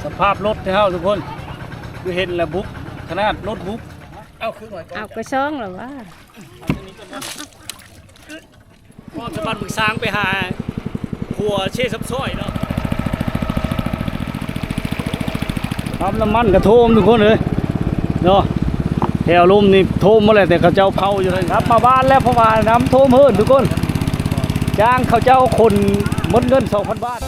ສະພາບລົດເຮົາທຸກຄົນ ຄືເຫັນແລ້ວບຸກຂະໜາດລົດບຸກ. ເອົາຄືໜ້ອຍກ່ອນ ເອົາກະຊອງແລ້ວວ່າ ຮອດສະພານບຶງຊາງໄປຫາຂົວເຊຊັບຊ້ອຍເນາະ. ປ້ຳນ້ຳມັນກະຖ້ວມທຸກຄົນເອີຍເນາະ ແຖວລຸ່ມນີ້ຖ້ວມໝົດແລ້ວ ແຕ່ເຂົາເຈົ້າເຜົາຢູ່ນັ້ນ. ກັບມາບ້ານແລ້ວ ເພາະວ່ານ້ຳຖ້ວມເຮືອນທຸກຄົນ ຈ້າງເຂົາເຈົ້າຂົນໝົດເງິນສອງພັນບາດ.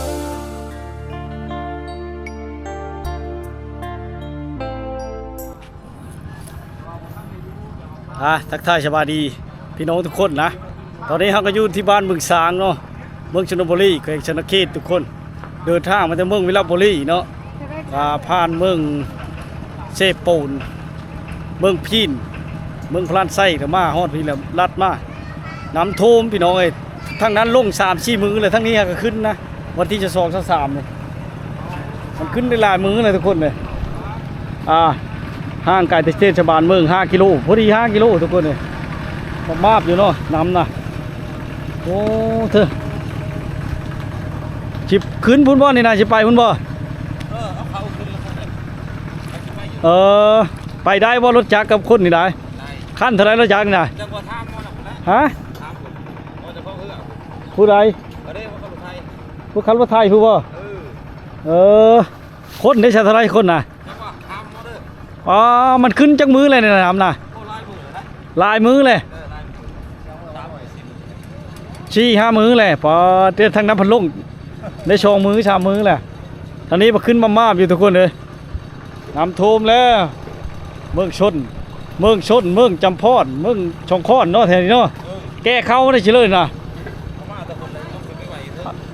ອ່າ ທັກທາຍສະບາຍດີພີ່ນ້ອງທຸກຄົນນະ. ຕອນນີ້ເຮົາກໍຢູ່ທີ່ບ້ານບຶງຊາງເນາະ ເມືອງຊົນນະບູລີ ແຂວງສະຫວັນນະເຂດທຸກຄົນ. ເດີນທາງມາແຕ່ເມືອງວິລະບູລີເນາະ ອ່າ ຜ່ານເມືອງເຊໂປນ ເມືອງພີນ ເມືອງພະລານໄຊ ກໍມາຮອດພີ້ແລ້ວ ລັດມາ ນ້ຳຖ້ວມພີ່ນ້ອງເອີຍ. ທາງນັ້ນລົງສາມສີ່ມື້ແລ້ວ ທາງນີ້ຫາກະຂຶ້ນນະ ວັນທີຊາວສອງ ຊາວສາມນີ້ ມັນຂຶ້ນໄດ້ຫຼາຍມື້ແລ້ວທຸກຄົນເອີຍ. ອ່າ ຫ່າງໄກຈາກເທດສະບານເມືອງຫ້າກິໂລ ພໍດີຫ້າກິໂລທຸກຄົນເອີຍ. ມາບຢູ່ເນາະ ນ້ຳນະ. ໂອ້ ເທີ ຊິຂຶ້ນພຸ້ນບໍ່ນີ້ນະ ຊິໄປພຸ້ນບໍ່? ເອີ ເອົາເຂົ້າຂຶ້ນແລ້ວ ເອີ ໄປໄດ້ບໍ່ລົດຈັກກັບຄົນນີ້ໄດ້? ໄດ້. ຄັນເທົ່າໃດລົດຈັກນີ້ນະ? ຈັກວ່າຖາມໝໍນະພຸ້ນນະ. ຮະ? ຖາມ ຜູ້ໃດ? ເອີ ຜູ້ຂັບລົດໄຖ ຜູ້ຂັບລົດໄຖພຸ້ນບໍ່? ເອີ ເອີ ຄົນໄດ້ຊະເທົ່າໃດຄົນນະ? ອໍ ມັນຂຶ້ນຈັກມື້ແລ້ວນີ້ນະ ນ້ຳນະ? ໂອ້ ຫຼາຍມື້ແລ້ວນະ ຫຼາຍມື້ແລ້ວ ເອີ ຫຼາຍມື້ ສີ່ຫ້າມື້ແລ້ວ. ປາດ ແຕ່ທາງນ້ຳພັດລົງໄດ້ສອງມື້ສາມມື້ແລ້ວ ທາງນີ້ມາຂຶ້ນມາບໆຢູ່ທຸກຄົນເອີຍ. ນ້ຳຖ້ວມແລ້ວ ເມືອງຊົນ ເມືອງຊົນ ເມືອງຈຳພອນ ເມືອງຊ່ອງຄ້ອນເນາະ ແຖວນີ້ເນາະ. ເອີ ແກ່ເຂົ້າໄດ້ຊິເລີຍນະ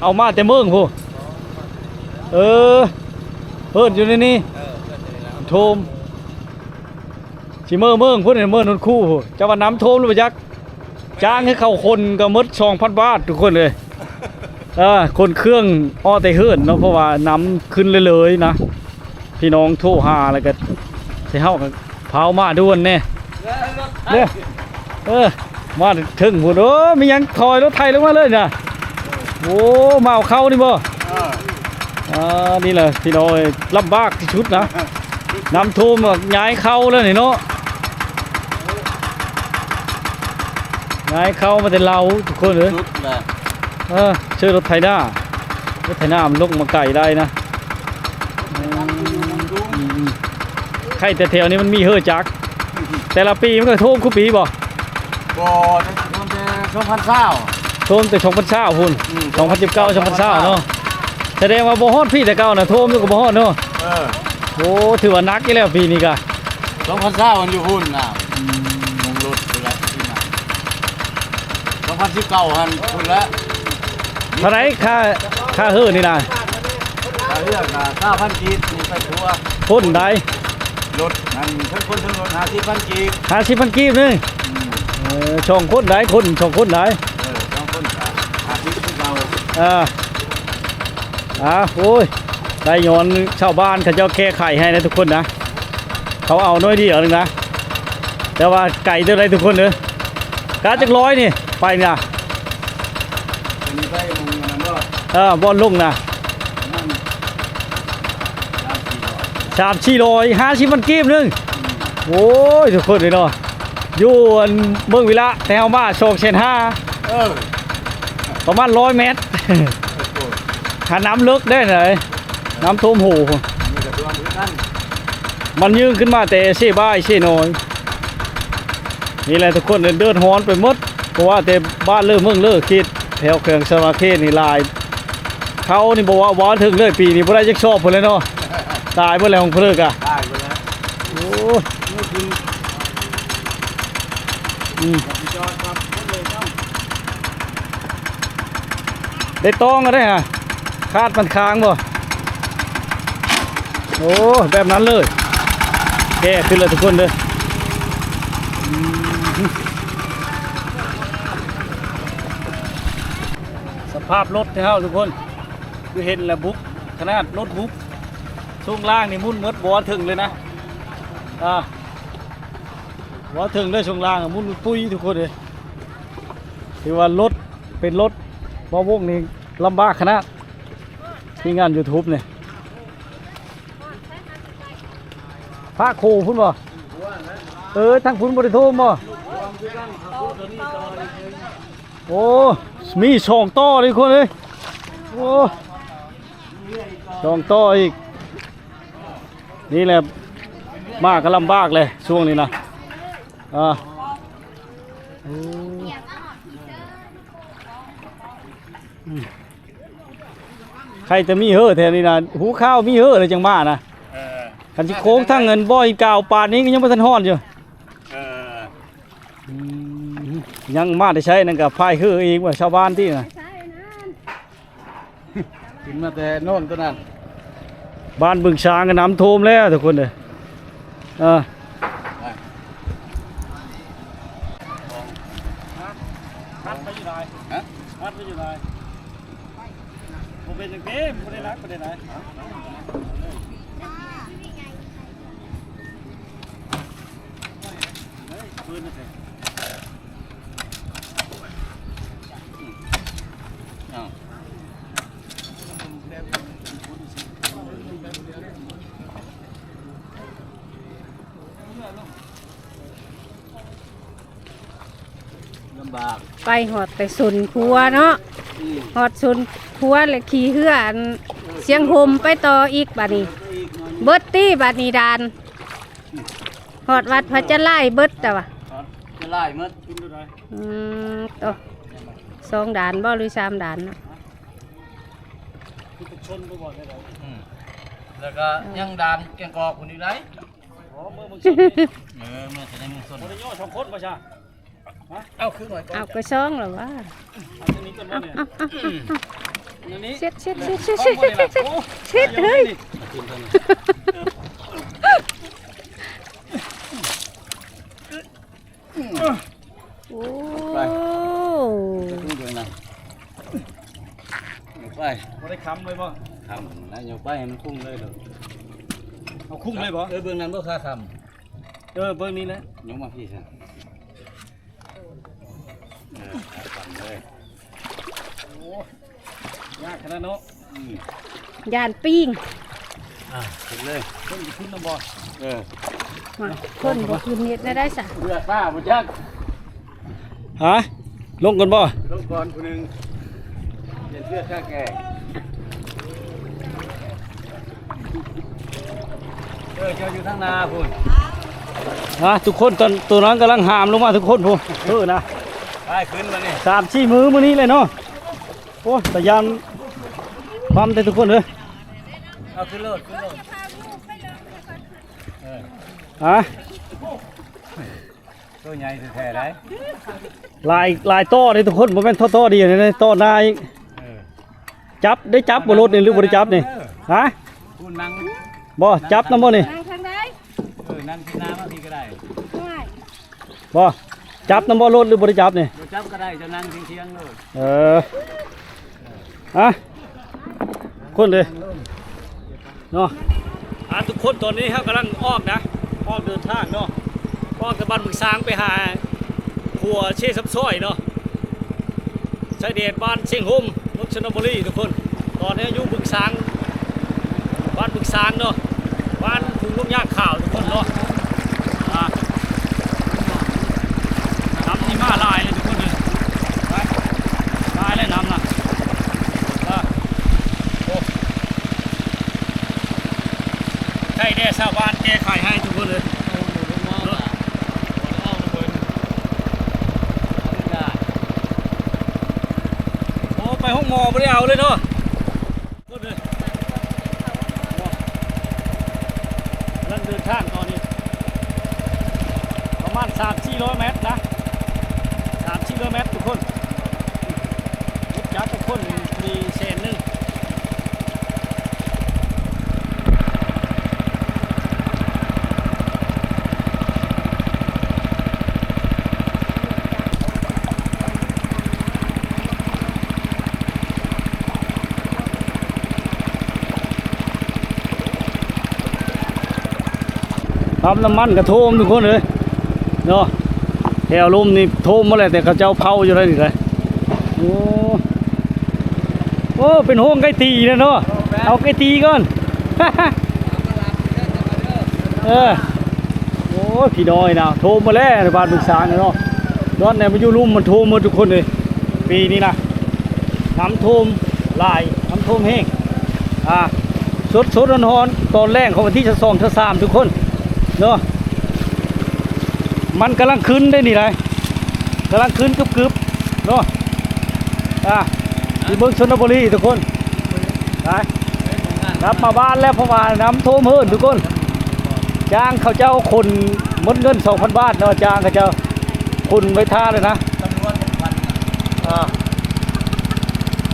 ເອົາມາແຕ່ເມືອງພຸ້ນ. ເອີ ເພິ່ນຢູ່ໃນນີ້ ເອີ ເພິ່ນຢູ່ໃນນີ້ແລ້ວ ຖ້ວມ ຊິເມືອເມືອງພຸ້ນ ເມືອໂນນຄູພຸ້ນ. ຈະວ່ານ້ຳຖ້ວມຫຼືບໍ່ຈັກ ຈ້າງໃຫ້ເຂົາຂົນກໍໝົດສອງພັນບາດທຸກຄົນເອີຍ. ເອີ ຂົນເຄື່ອງອອກແຕ່ເຮືອນເນາະ ເພາະວ່ານ້ຳຂຶ້ນເລື້ອຍໆນະ. ພີ່ນ້ອງໂທຫາແລ້ວກໍ ແຕ່ເຮົາກໍພາວມາດ່ວນແດ່. ເດ້ ເອີ ມາເຖິງພຸ້ນ. ໂອ້ ມີຫຍັງ ຖອຍລົດໄຖລົງມາເລີຍນະ. ໂອ້ ມາເອົາເຂົ້ານີ້ບໍ່? ເອີ ອ່າ ນີ້ແຫຼະພີ່ນ້ອງເອີຍ ລຳບາກທີ່ສຸດນະ. ນ້ຳຖ້ວມ ຍ້າຍເຂົ້າແລ້ວນີ້ເນາະ ຍ້າຍເຂົ້າມາແຕ່ລາວທຸກຄົນເອີຍ. ສຸດແຫຼະ ເອີ ເຊີລົດໄຖນາ ລົດໄຖນາມັນລົງມາໄກໄດ້ນະ. ອືມ ໄຄແຕ່ແຖວນີ້ມັນມີເຮີຈັກ. ແຕ່ລະປີມັນກໍຖ້ວມຄູ່ປີບໍ່? ບໍ່ ແຕ່ຖ້ວມແຕ່ສອງພັນຊາວ ຖ້ວມແຕ່ສອງພັນຊາວພຸ້ນ. ອືມ ສອງພັນສິບເກົ້າ ສອງພັນຊາວເນາະ. ສະແດງວ່າບໍ່ຮອດພີ້ແຕ່ເກົ່ານະ ຖ້ວມຢູ່ກໍບໍ່ຮອດເນາະ. ເອີ ໂອ້ ຖືວ່າໜັກອີກແລ້ວປີນີ້ກະ ສອງພັນຊາວມັນຢູ່ພຸ້ນນະ. ອືມ ລົງລົດພຸ້ນລະ ສອງພັນສິບເກົ້າຫັ້ນພຸ້ນລະ. ເທົ່າໃດຄ່າ ຄ່າເຮີນີ້ນະ? ຄ່າເຮືອກະຊາວພັນກີບ ມີໄປທົ່ວ ຄົນໃດ? ລົດຫັ້ນ ທັງຄົນທັງລົດ ຫ້າສິບພັນກີບ. ຫ້າສິບພັນກີບໜຶ່ງ. ອືມ ເອີ ສອງຄົນໃດ ຄົນສອງຄົນໃດ? ເອີ ສອງຄົນກະຫ້າສິບຄືເກົ່າ. ອ່າ ອ່າ ໂອ້ຍ ໄດ້ຍ້ອນຊາວບ້ານເຂົາເຈົ້າແກ້ໄຂໃຫ້ນະທຸກຄົນນະ. ເຂົາເອົາໜ້ອຍດຽວໜຶ່ງນະ ແຕ່ວ່າໄກເຕີບໃດທຸກຄົນເດີ. ກະຈັກຮ້ອຍນີ້ໄປນີ້ນະ? ເອີ ບ່ອນລົງນະ ສາມສີ່ຮ້ອຍ ຫ້າສິບພັນກີບໜຶ່ງ. ໂອ້ຍ ທຸກຄົນເອີຍເນາະ ຢູ່ອັນເມືອງວິລະ ແຕ່ເຮົາມາສອງແສນຫ້າ. ເອີ ປະມານຮ້ອຍແມັດ. ໂອ້ໂຫ ຫານ້ຳເລິກເດ້ ນ້ຳຖ້ວມໂຫ ມັນຍື່ນຂຶ້ນມາແຕ່ເຊບາຍເຊນ້ອຍ. ນີ້ແຫຼະທຸກຄົນ ເດືອດຮ້ອນໄປໝົດ ບໍ່ວ່າແຕ່ບ້ານເລີເມືອງເລີ ເຂດແຖວແຂວງສະຫວັນນະເຂດນີ້ຫຼາຍ. ເຂົ້ານີ້ບໍ່ວ່າ ບໍ່ເຖິງເລີຍ ປີນີ້ບໍ່ໄດ້ຈັກຊອບພຸ້ນແຫຼະເນາະ. ຕາຍເບິດແລ້ວຂອງເພິ່ນກະ ຕາຍເບິດແລ້ວ. ໂອ້ຍ ອືມ ໄດ້ຕ້ອງກໍໄດ້ຫາ ຄາດມັນຄ້າງບໍ່? ໂອ້ ແບບນັ້ນເລີຍ ແກ້ຂຶ້ນເລີຍທຸກຄົນເດີ. ອືມ ສະພາບລົດເຮົາທຸກຄົນ ຄືເຫັນແລ້ວບຸກຂະໜາດ ລົດບຸກ. ຊ່ວງລ່າງນີ້ໝຸ່ນໝົດ ບໍ່ເຖິງເລີຍນະ ອ່າ ບໍ່ເຖິງເລີຍ ຊ່ວງລ່າງໝຸ່ນປຸ້ຍທຸກຄົນເອີຍ. ຖືວ່າລົດ ເປັນລົດບ່າວວົງນີ້ລຳບາກຂະໜາດ ທີມງານຢູທູບນີ້. ພາກໂຂງພຸ້ນບໍ່? ເອີ ທາງພຸ້ນບໍ່ໄດ້ຖ້ວມບໍ່? ໂອ້ ມີສອງຕໍ່ເລີຍຄົນເອີຍ. ໂອ້ ສອງຕໍ່ອີກ. ນີ້ແຫຼະ ມາກໍລຳບາກແຫຼະຊ່ວງນີ້ນະ. ອ່າ ໂອ້ ອືມ ໃຄແຕ່ມີເຮີແຖວນີ້ນະ ຮູ້ຂ່າວມີເຮີແລ້ວຈັ່ງມານະ. ເອີ ຄັນຊິໂຄ້ງທາງເງິນບໍ່ອີກກາວປານນີ້ກໍຍັງບໍ່ທັນຮອດຢູ່. ເອີ ອືມ ຍັງມາແຕ່ໃສນັ້ນກໍພາຍເຮີເອງວ່າຊາວບ້ານຕິນະ. ຂຶ້ນມາແຕ່ໂນ້ນຕົວນັ້ນ ບ້ານບຶງຊາງກໍນ້ຳຖ້ວມແລ້ວທຸກຄົນເດີ. ເອີ ຮັດໄປຢູ່ຫຼາຍ ຮະ ຮັດໄປຢູ່ຫຼາຍ. ບໍ່ເປັນຫຍັງເດ້ ບໍ່ໄດ້ໜັກປານໃດນະ. ເອີ ເປີດມາແທ້ ອ້າວ ລຳບາກ ໄປຮອດແຕ່ຊົນຄົວເນາະ. ອືມ ຮອດຊົນຄົວແລ້ວຂີ່ເຮືອອັນ ເອີ ຊຽງຫົມໄປຕໍ່ອີກບາດນີ້. ເອີ ໄປອີກໜ້ອຍໜຶ່ງ ເບິດຕິບາດນີ້ດ່ານ. ຮອດວັດພະຈັນລາຍເບິດແຕ່ວ່າ ຈະຫຼາຍໝົດ. ອືມ ໂຕ ສອງດ່ານບໍ່ ຫຼື ສາມດ່ານເນາະ? ຄືໄປຊົນໄປບ່ອນໃດ? ອືມ ແລ້ວກໍຍັງດ່ານແກງກອກພຸ້ນອີກໄດ໋. ອໍ ເມືອເມືອງຊົນນີ້ ເອີ ເມືອແຕ່ໃນເມືອງຊົນ ບໍ່ໄດ້ຍໍສອງຄົນບໍ່ຊະ? ຮະ ເອົາຄືໜ້ອຍກ່ອນ ເອົາກໍສອງແລ້ວຫວາ. ເອົາທາງນີ້ກ່ອນບໍ່ນີ້? ເອົາ ເອົາ ເອົາ ເອົາ ທາງນີ້ ເຊັດ ເຊັດ ເຊັດ ເຊັດ ເຊັດ ເຮັດເຮີ້ຍ. ໂອ້ ໄປ ໄປ ໄປ ບໍ່ໄດ້ຄ້ຳເລີຍບໍ່? ຄ້ຳນະ ຍົກໄປໃຫ້ມັນຄຸ້ງເລີຍ. ເອົາຄຸ້ງເລີຍບໍ່? ເອີ ເບິ່ງນັ້ນບໍ່ຄາຄ້ຳ. ເອີ ເບິ່ງນີ້ແຫຼະ ຍົກມາພີ້ຊະ. ເອີ ຄາຄ້ຳເລີຍ. ໂອ້ ຍາກຂະໜາດເນາະ. ອືມ ຢ້ານປີ້ງ. ອ່າ ຂຶ້ນເລີຍ ເພິ່ນຊິຂຶ້ນນຳບໍ່? ເອີ ມາ ເພິ່ນບໍ່ຂຶ້ນເຮັດແນວໃດຊະ? ເບື່ອຕາບໍ່ຈັກ. ຮະ ລົງກ່ອນບໍ່? ລົງກ່ອນຜູ້ໜຶ່ງ ປ່ຽນເສື້ອຄາແກງ. ເອີ ເຈົ້າຢູ່ທາງໜ້າພຸ້ນ. ຮະ ທຸກຄົນ ຕອນ ໂຕນັ້ນກຳລັງຫາມລົງມາທຸກຄົນພຸ້ນ. ເອີນະ ໄປຂຶ້ນມານີ້ ສາມສີ່ມື້ມື້ນີ້ເລີຍເນາະ. ໂອ້ ຕາຢ້ານຄວາມແທ້ທຸກຄົນເອີຍ. ເອົາຂຶ້ນໂລດ ຂຶ້ນໂລດ. ເອີ ຮະ ໂຕໃຫຍ່ແທ້ໆໄດ໋. ຫຼາຍ ຫຼາຍຕໍ່ເດ້ທຸກຄົນ ບໍ່ແມ່ນຕໍ່ ຕໍ່ດຽວນີ້ ຕໍ່ໜ້າອີກ. ເອີ ຈັບ ໄດ້ຈັບບໍ່ລົດນີ້ ຫຼືບໍ່ໄດ້ຈັບນີ້? ຮະ ພຸ້ນນັ່ງ ບໍ່ຈັບນຳບໍ່ນີ້? ນັ່ງທາງໃດ? ເອີ ນັ່ງທີ່ໜ້າມາພີ້ກໍໄດ້. ບໍ່ ຈັບນຳບໍ່ລົດ ຫຼືບໍ່ໄດ້ຈັບນີ້? ບໍ່ຈັບກໍໄດ້ ເຈົ້ານັ່ງທຽງໆໂລດ. ເອີ ຮະ ຄົນເດ້ເນາະ. ອ່າ ທຸກຄົນ ຕອນນີ້ເຮົາກຳລັງອອກນະ ອອກເດີນທາງເນາະ ອອກຈາກບ້ານບຶງຊາງໄປຫາຂົວເຊຊຳຊອຍເນາະ ຊາຍແດນບ້ານຊຽງຫົມ ເມືອງຊົນນະບູລີທຸກຄົນ. ຕອນນີ້ຢູ່ບຶງຊາງ ບ້ານບຶງຊາງເນາະ ບ້ານທຸ່ງລົງຍາງຂາວທຸກຄົນເນາະ. ອ່າ ນ້ຳນີ້ມາຫຼາຍເລີຍທຸກຄົນເອີຍ ຫຼາຍແລ້ວນ້ຳນະ. ອ່າ ໂອ້ ໃຫ້ແດ່ຊາວບ້ານແກ້ໄຂໃຫ້ທຸກຄົນເອີຍ. ໂອ້ ໄປໂຮງໝໍບໍ່ໄດ້ເອົາເລີຍເນາະ. ພຸ້ນເດີ ກຳລັງເດີນທາງຕອນນີ້ ປະມານສາມສີ່ຮ້ອຍແມັດນະ ສາມສີ່ຮ້ອຍແມັດທຸກຄົນ. ລົດຈັກທຸກຄົນມີແສນໜຶ່ງ. ປ້ຳນ້ຳມັນກໍຖ້ວມທຸກຄົນເອີຍເນາະ. ແຖວລຸ່ມນີ້ຖ້ວມໝົດແຫຼະ ແຕ່ເຂົາເຈົ້າເຜົາຢູ່ໃນນີ້ເລີຍ. ໂອ້ ໂອ້ ເປັນໂຮງໄກ່ຕີແລ້ວເນາະ. ເອົາໄກ່ຕີກ່ອນ. ເອົາມາລັບເດີ ເອົາມາເດີ. ເອີ ໂອ້ຍ ພີ່ນ້ອງເອີຍນະ ໂທມໝົດແລ້ວບ້ານບຶງສາງເນາະ. ຍ້ອນແນວມາຢູ່ລຸ່ມມັນໂທມໝົດທຸກຄົນເອີຍ ປີນີ້ນະ ນ້ຳໂທມຫຼາຍ ນ້ຳໂທມແຮງ. ອ່າ ສົດໆຮ້ອນໆ ຕອນແລງຂອງວັນທີຊາວສອງ ຊາວສາມ ທຸກຄົນເນາະ. ມັນກຳລັງຂຶ້ນເດ້ນີ້ໄດ໋ ກຳລັງຂຶ້ນກຶບໆເນາະ. ອ່າ ຢູ່ເມືອງຊົນນະບູລີທຸກຄົນ ໄປ ກັບມາບ້ານແລ້ວ ເພາະວ່ານ້ຳຖ້ວມເຮືອນທຸກຄົນ. ຈ້າງເຂົາເຈົ້າຂົນໝົດເງິນສອງພັນບາດເນາະ ຈ້າງເຂົາເຈົ້າຂົນໄວ້ຖ້າແລ້ວນະ. ຕຳຫຼວດ ອ່າ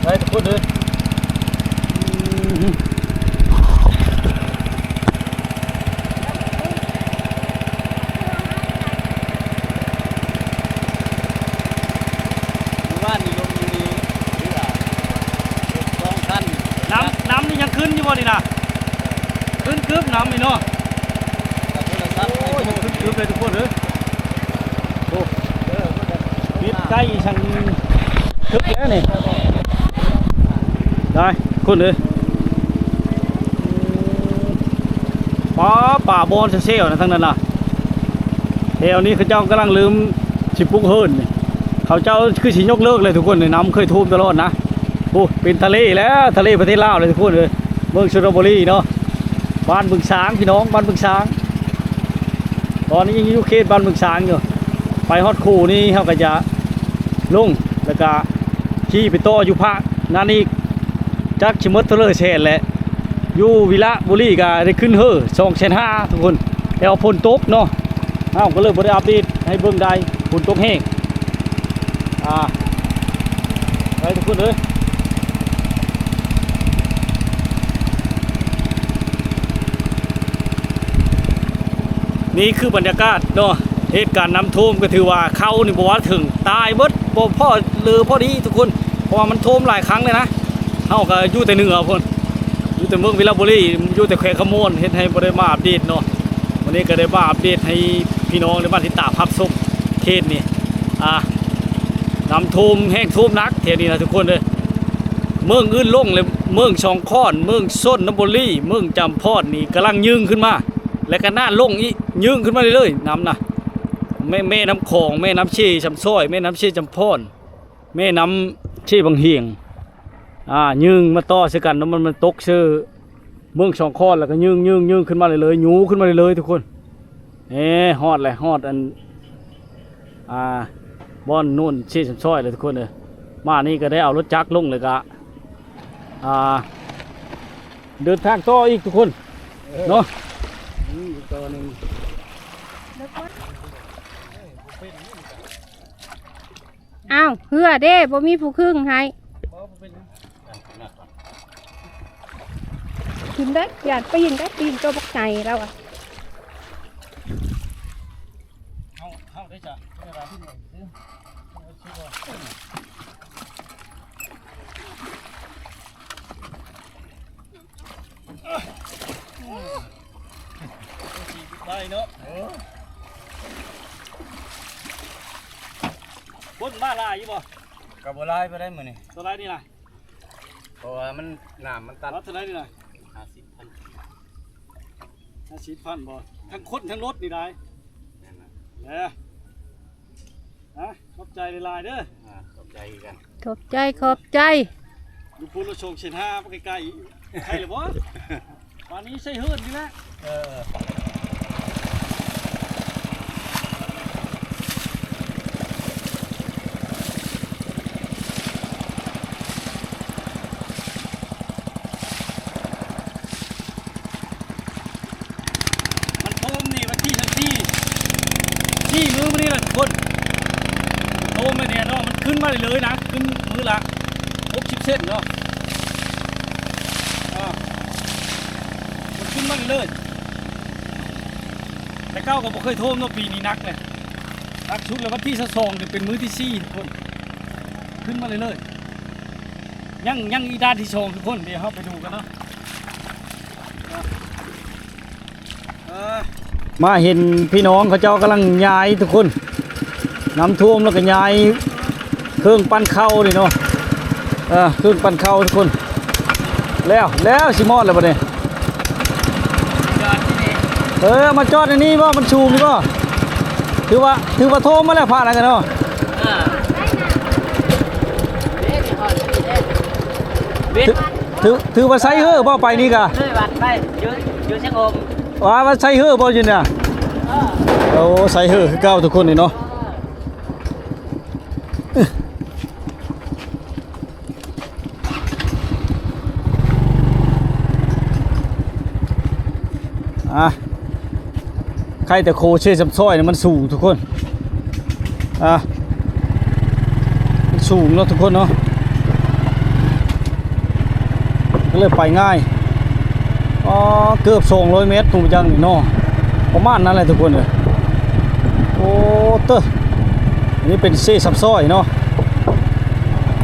ໄດ້ທຸກຄົນເດີ. ມື້ວານນີ້ລົງຢູ່ນີ້ເຮືອ ລົດສອງຄັນ. ນ້ຳ ນ້ຳນີ້ຍັງຂຶ້ນຢູ່ບໍ່ນີ້ນະ? ຂຶ້ນກຶບນ້ຳນີ້ເນາະ. ໂອ້ຍ ຂຶ້ນກຶບເລີຍທຸກຄົນເອີຍ. ໂອ້ ປິດໃກ້ສັງ ເຖິກແລ້ວນີ້ ໄດ້ຄົນເອີຍ. ປາ ປາບ່ອນແຊວໆນະ ທາງນັ້ນນະ. ແຖວນີ້ເຂົາເຈົ້າກຳລັງເລີ່ມຊິປຸກເຮືອນນີ້ ເຂົາເຈົ້າຄືຊິຍົກເລີກແລ້ວທຸກຄົນ. ນ້ຳເຄີຍຖ້ວມຕະຫຼອດນະ. ໂອ້ ເປັນທະເລແລ້ວ ທະເລປະເທດລາວແລ້ວທຸກຄົນເອີຍ. ເມືອງຊົນນະບູລີເນາະ ບ້ານບຶງສາງ ພີ່ນ້ອງ ບ້ານບຶງສາງ. ຕອນນີ້ຍັງຢູ່ເຂດບ້ານບຶງສາງຢູ່ ໄປຮອດຄູນີ້ເຮົາກໍຈະລົງ ແລ້ວກໍຂີ່ໄປຕໍ່ຢູ່ພະນັ້ນອີກ ຈັກຊິໝົດເທົ່າໃດແສນແຫຼະ. ຢູ່ວິລະບູລີກໍໄດ້ຂຶ້ນເຮີສອງແສນຫ້າທຸກຄົນ ແຕ່ວ່າຝົນຕົກເນາະ ເຮົາກໍເລີຍບໍ່ໄດ້ອັບເດດໃຫ້ເບິ່ງໄດ້ ຝົນຕົກແຮງ. ອ່າ ໄປທຸກຄົນເອີຍ. ນີ້ຄືບັນຍາກາດເນາະ ເຫດການນ້ຳຖ້ວມ ກໍຖືວ່າເຂົ້ານີ້ບໍ່ວ່າເຖິງຕາຍເບິດ ບໍ່ພໍເຫຼືອພໍດີທຸກຄົນ ເພາະວ່າມັນຖ້ວມຫຼາຍຄັ້ງແລ້ວນະ. ເຮົາກໍຢູ່ແຕ່ເໜືອພຸ້ນ ຢູ່ແຕ່ເມືອງວິລະບູລີ ຢູ່ແຕ່ແຂວງຄຳມ່ວນ ເຮັດໃຫ້ບໍ່ໄດ້ມາອັບເດດເນາະ. ວັນນີ້ກໍໄດ້ມາອັບເດດໃຫ້ພີ່ນ້ອງໄດ້ມາຕິດຕາມຮັບຊົມເຂດນີ້ ອ່າ ນ້ຳຖ້ວມແຮງ ຖ້ວມໜັກແຖວນີ້ນະທຸກຄົນເອີຍ. ເມືອງອື່ນລົງແລ້ວ ເມືອງສອງຄອນ ເມືອງຊົນນະບູລີ ເມືອງຈຳພອນນີ້ກຳລັງຍືງຂຶ້ນມາ ແລະກະໜ້າລົງອີກ ຍືງຂຶ້ນມາເລື້ອຍໆ ນ້ຳນະ ແມ່ ແມ່ນ້ຳຂອງ ແມ່ນ້ຳເຊຊຳຊ້ອຍ ແມ່ນ້ຳເຊຈຳພອນ ແມ່ນ້ຳເຊບັງຫຽງ ອ່າ ຍືງມາຕໍ່ໃສ່ກັນເນາະ. ມັນ ມັນຕົກໃສ່ເມືອງສອງຄອນ ແລ້ວກໍຍືງ ຍືງ ຍືງຂຶ້ນມາເລື້ອຍໆ ຍູຂຶ້ນມາເລື້ອຍໆ ທຸກຄົນ. ເອີ ຮອດແລ້ວ ຮອດອັນ ອ່າ ບ່ອນໂນນເຊຊຳຊ້ອຍແລ້ວທຸກຄົນເອີຍ. ມານີ້ກໍໄດ້ເອົາລົດຈັກລົງ ແລ້ວກໍ ອ່າ ເດີນທາງຕໍ່ອີກທຸກຄົນ ເອີ ເນາະ. ອືມ ອີກຕໍ່ໜຶ່ງ. ອ້າວ ເຮືອເດ້ ບໍ່ມີຜູ້ຄຶງໃຫ້. ຂຶ້ນໄດ້ ຢ້ານປີນໄດ້ ປີນໂຕບັກໃຫຍ່ແລ້ວອະ. ເຮົາ ເຮົາໄດ້ຈະ ໄດ້ເນາະ. ເອີ ຄົນມາຫຼາຍຢູ່ບໍ່? ກໍບໍ່ຫຼາຍປານໃດມື້ນີ້. ເທົ່າໃດນີ້ນະ? ເພາະວ່າມັນ ນ້ຳມັນຕັນ. ເທົ່າໃດນີ້ນະ? ຫ້າສິບພັນ. ຫ້າສິບພັນບໍ່? ທັງຄົນທັງລົດນີ້ໄດ໋. ແມ່ນລະ. ເອີ ຮະ ຂອບໃຈຫຼາຍໆເດີ. ອ່າ ຂອບໃຈຄືກັນ. ຂອບໃຈ ຂອບໃຈ. ຢູ່ພຸ້ນລະ ສອງແສນຫ້າ ໄປໄກໆ ໃຄລະບໍ່? ປານນີ້ໃສ່ເຮືອນນີ້ແຫຼະ. ເອີ ມັນໂທມນີ້ວັນທີຊາວສີ່ ສີ່ມື້ມານີ້ລະທຸກຄົນ. ໂທມແບບນີ້ເນາະ ມັນຂຶ້ນມາເລື້ອຍໆນະ ຂຶ້ນມື້ລະຫົກສິບເຊັນເນາະ. ອ່າ ມັນຂຶ້ນມາເລື້ອຍໆ ແຕ່ເກົ່າກໍບໍ່ເຄີຍໂທມເນາະ ປີນີ້ໜັກເລີຍ. ໜັກສຸດແລ້ວ ວັນທີຊາວສອງນີ້ເປັນມື້ທີສີ່ທຸກຄົນ ຂຶ້ນມາເລື້ອຍໆ. ຍັງ ຍັງອີກດ່ານທີສອງທຸກຄົນ ດຽວເຮົາໄປດູກັນເນາະ. ເອີ ມາເຫັນພີ່ນ້ອງເຂົາເຈົ້າກຳລັງຍ້າຍທຸກຄົນ ນ້ຳຖ້ວມແລ້ວກໍຍ້າຍເຄື່ອງປັ່ນເຂົ້ານີ້ເນາະ. ເອີ ເຄື່ອງປັ່ນເຂົ້າທຸກຄົນ ແລ້ວ ແລ້ວຊິມອດແລ້ວບັດນີ້. ເອີ ມາຈອດໃນນີ້ບໍ່? ມັນສູງຢູ່ບໍ່? ຖືວ່າ ຖືວ່າໂທມມາແລ້ວ ພານນັ້ນກະເນາະ. ເອີ ຖື ຖືວ່າໃສ່ເຮີບໍ່? ໄປນີ້ກະ ເລີຍວັດໄປ ຢູ່ ຢູ່ຊຽງໂຮມ ວ່າ ວ່າໃສ່ເຮີບໍ່ຢູ່ນີ້ນະ? ເອີ ໂອ້ ໃສ່ເຮີຄືເກົ່າທຸກຄົນນີ້ເນາະ. ອ່ະ ໃຄ່ແຕ່ໂຄເຊຊຳຊອຍນີ້ມັນສູງທຸກຄົນ ອ່ະ ມັນສູງເນາະທຸກຄົນເນາະ ກະເລີຍໄປງ່າຍ. ອໍ ເກືອບສອງຮ້ອຍແມັດ ຜູ້ຈັກນີ້ເນາະ ປະມານນັ້ນແຫຼະທຸກຄົນເອີຍ. ໂອ້ ເຕີ ອັນນີ້ເປັນເຊຊຳຊອຍເນາະ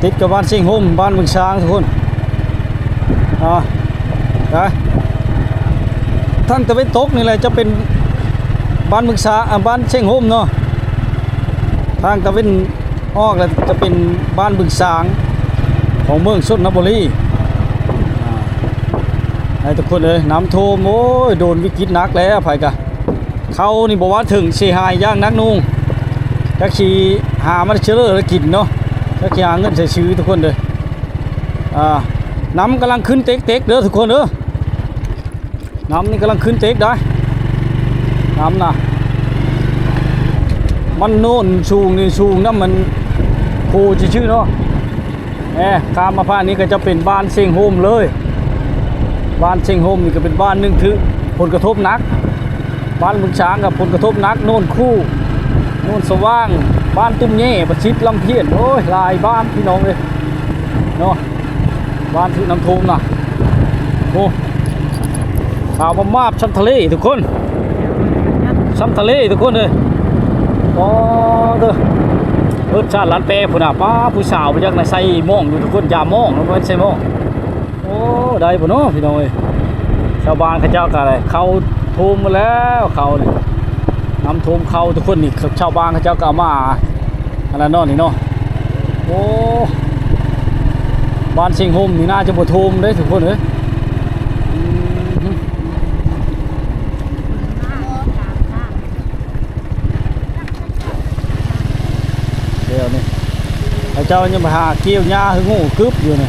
ຕິດກັບບ້ານຊຽງໂຮມ ບ້ານບຶງຊາງທຸກຄົນ. ອ່າ ໄປ ທາງຕາເວັນຕົກນີ້ແຫຼະຈະເປັນບ້ານບຶງຊາ ອ່າ ບ້ານຊຽງໂຮມເນາະ ທາງຕາເວັນ ອອກແລ້ວຈະເປັນບ້ານບຶງຊາງ ຂອງເມືອງຊົນນະບູລີ. ອ່າ ໃຫ້ທຸກຄົນເອີຍ ນ້ຳຖ້ວມ ໂອ້ຍ ໂດນວິກິດໜັກແລ້ວ ໃຜກະ ເຂົ້ານີ້ບໍ່ວ່າເຖິງເສຍຫາຍຢ່າງໜັກໜ່ວງ ຈັກຊິຫາມາເຊີເລີແລ້ວກິນເນາະ ຈັກຊິຫາເງິນໃຊ້ຊື້ທຸກຄົນເດີ. ອ່າ ນ້ຳກຳລັງຂຶ້ນເຕັກໆເດີທຸກຄົນເດີ. ນ້ຳນີ້ກຳລັງຂຶ້ນເຕັກໄດ໋ ນ້ຳນະ ມັນໂນ້ນສູງນີ້ ສູງນຳມັນພູຊື່ໆເນາະ. ແໝ ຂ້າມມາພາກນີ້ກະຈະເປັນບ້ານຊຽງໂຮມເລີຍ. ບ້ານຊຽງໂຮມນີ້ກະເປັນບ້ານໜຶ່ງຖືກຜົນກະທົບໜັກ ບ້ານບຶງຊາງກະຜົນກະທົບໜັກ ໂນ້ນຄູ້ ໂນ້ນສະຫວ່າງ ບ້ານຕຸ້ມແຍ່ ປະສິດ ລຳພຽນ ໂອ້ຍ ຫຼາຍບ້ານພີ່ນ້ອງເອີຍເນາະ. ບ້ານຖືກນ້ຳຖ້ວມນະ ໂອ້ ຂາວມາບໆ ຊ່ຳທະເລທຸກຄົນ ຊ່ຳທະເລທຸກຄົນເອີຍ. ອໍ ເດີ ເອີ ຊາດລານແປພຸ້ນນະ ປ້າ ຜູ້ສາວໄປຈັກນະ ໃສ່ໝ້ອງຢູ່ທຸກຄົນ ຢາມໝ້ອງ ບໍ່ແມ່ນໃສ່ໝ້ອງ. ໂອ້ ໄດ້ບໍ່ເນາະພີ່ນ້ອງເອີຍ ຊາວບ້ານເຂົາເຈົ້າກະໄດ້ ເຂົ້າຖ້ວມໝົດແລ້ວ ເຂົ້ານີ້ ນ້ຳຖ້ວມເຂົ້າທຸກຄົນນີ້ ຊາວບ້ານເຂົາເຈົ້າກະເອົາມາ ອັນນັ້ນເນາະນີ້ເນາະ. ໂອ້ ບ້ານຊຽງໂຮມນີ້ໜ້າຈະບໍ່ຖ້ວມເດ້ທຸກຄົນເອີຍ. ອືມ ແຖວນີ້ ເຂົາເຈົ້າຍັງໄປຫາກ່ຽວຫຍ້າ ຫຶງຫູກຶບຢູ່ນີ້.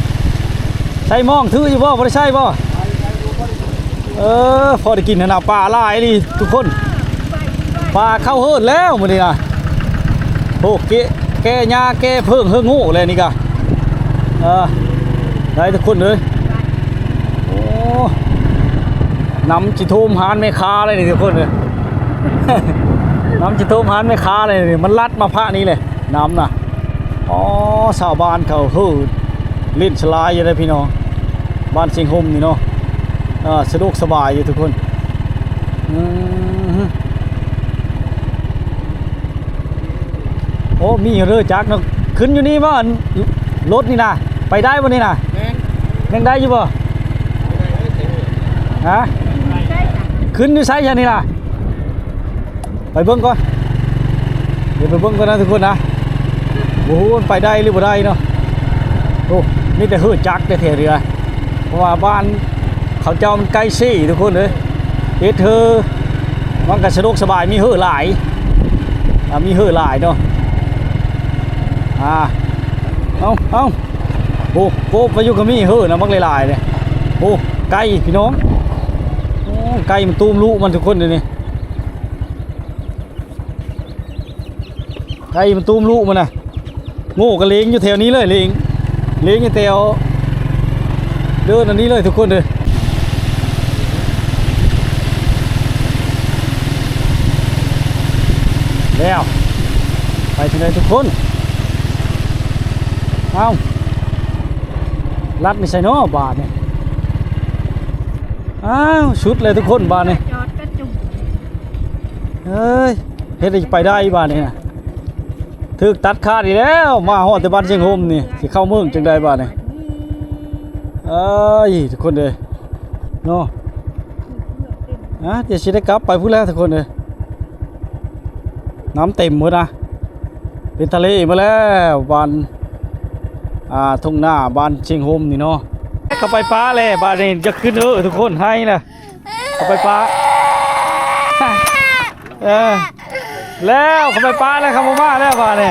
ໃສ່ໝ້ອງຖືຢູ່ບໍ່? ບໍ່ໄດ້ໃສ່ບໍ່? ເອີ ພໍໄດ້ກິນຫັ້ນນະ ປາຫຼາຍອີ່ຫຼີທຸກຄົນ ປາເຂົ້າເຮີດແລ້ວມື້ນີ້ນະ. ໂອ້ ແກ່ ແກ່ຫຍ້າແກ່ເຜິ້ງເຮີດແລ້ວນີ້ກະ ເອີ ໄດ້ທຸກຄົນເອີຍ. ໂອ້ ນ້ຳຊິຖ້ວມຮ້ານແມ່ຄ້າແລ້ວນີ້ທຸກຄົນເອີຍ ນ້ຳຊິຖ້ວມຮ້ານແມ່ຄ້າແລ້ວນີ້ ມັນລັດມາພາກນີ້ແຫຼະ ນ້ຳນະ. ອໍ ຊາວບ້ານເຂົາເຮີດຫຼິ້ນສະຫຼາຍຢູ່ເດ້ພີ່ນ້ອງ ບ້ານຊຽງໂຮມນີ້ເນາະ. ເອີ ສະດວກສະບາຍຢູ່ທຸກຄົນ. ອືມ ໂອ້ ມີເຮືອຈັກເນາະ ຂຶ້ນຢູ່ນີ້ບໍ່? ອັນ ລົດນີ້ນະ ໄປໄດ້ບໍ່ນີ້ນະ? ແມ່ນ ຍັງໄດ້ຢູ່ບໍ່? ຮະ? ຂຶ້ນຢູ່ໃສຊະນີ້ນະ? ໄປເບິ່ງກ່ອນ ດຽວໄປເບິ່ງກ່ອນນະທຸກຄົນນະ ບໍ່ຮູ້ມັນໄປໄດ້ຫຼືບໍ່ໄດ້ເນາະ. ໂອ້ ມີແຕ່ເຮືອຈັກແທ້ໆເດີ ເພາະວ່າບ້ານເຂົາເຈົ້າມັນໃກ້ເຊທຸກຄົນເອີຍ ເຮັດເຮືອ ມັນກະສະດວກສະບາຍ ມີເຮືອຫຼາຍ ອ່າ ມີເຮືອຫຼາຍເນາະ. ອ່າ ເອົາ ເອົາ ໂອ້ ໂກບໄປຢູ່ກະມີເຮືອນະ ບັກຫຼາຍໆເດ້. ໂອ້ ໄກ່ພີ່ນ້ອງ ໂອ້ ໄກ່ມັນຕູມລູກມັນທຸກຄົນ ດຽວນີ້ ໄກ່ມັນຕູມລູກມັນນະ. ໂງ່ກະເລງຢູ່ແຖວນີ້ເລີຍ ເລງ ເລງຢູ່ແຖວເດີ່ນອັນນີ້ເລີຍທຸກຄົນເດີ. ແລ້ວ ໄປທາງໃດທຸກຄົນ? ເອົ້າ ລັດໄປໃສເນາະບາດນີ້? ອ້າວ ສຸດແລ້ວທຸກຄົນບາດນີ້. ຈອດກະຈຸ ເອີຍ ເຮັດໃດຊິໄປໄດ້ບາດນີ້ນະ ຖືກຕັດຂາດອີກແລ້ວ. ມາຮອດແຕ່ບ້ານຊຽງໂຮມນີ້ ຊິເຂົ້າເມືອງຈັ່ງໃດບາດນີ້? ເອີຍ ທຸກຄົນເອີຍ ເນາະ ອ່າ ດຽວຊິໄດ້ກັບໄປພຸ້ນແລ້ວທຸກຄົນເອີຍ. ນ້ຳເຕັມໝົດນະ ເປັນທະເລໝົດແລ້ວ ບ້ານ ອ່າ ທົ່ງນາບ້ານຊຽງໂຮມນີ້ເນາະ. ເຂົ້າໄປປ່າແລ້ວບາດນີ້ ຢາກຂຶ້ນເອີທຸກຄົນ ໄຮນະ. ເຂົ້າໄປປ່າ ເອີ ແລ້ວເຂົາໄປປະແລ້ວ ເຂົາບໍ່ມາແລ້ວບາດນີ້.